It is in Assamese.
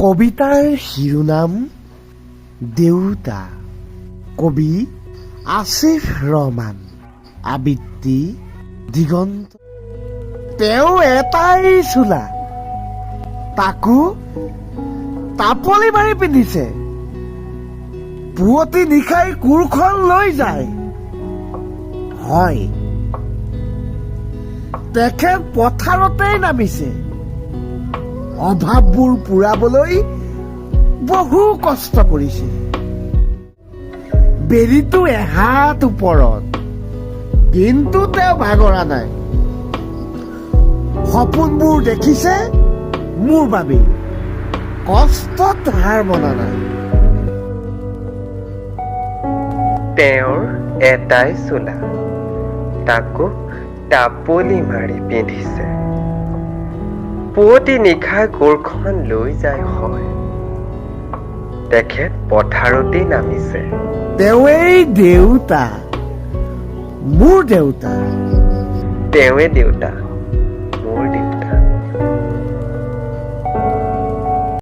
কবিতাৰ শিৰোনাম দেউতা। কবি আছিফ ৰহমান। আবৃত্তি দিগন্ত। তেওঁ এটাই চোলা, তাকো টাপলি মাৰি পিন্ধিছে। পুৱতি নিশাই কোৰখন লৈ যায়। হয়, তেখেত পথাৰতেই নামিছে। অভাৱবোৰ পূৰাবলৈ বহু কষ্ট কৰিছে। বেলিটো এহাত ওপৰত, কিন্তু তেওঁ ভাগৰা নাই। সপোনবোৰ দেখিছে মোৰ বাবেই, কষ্টত হাৰ মনা নাই। তেওঁৰ এটাই চোলা, তাকো টাপলি মাৰি পিন্ধিছে। পুৱতি নিশাই কোৰখন লৈ যায়। হয়, তেখেত পথাৰতেই নামিছে। তেওঁৱেই দেউতা, মোৰ দেউতা। তেওঁৱে দেউতা।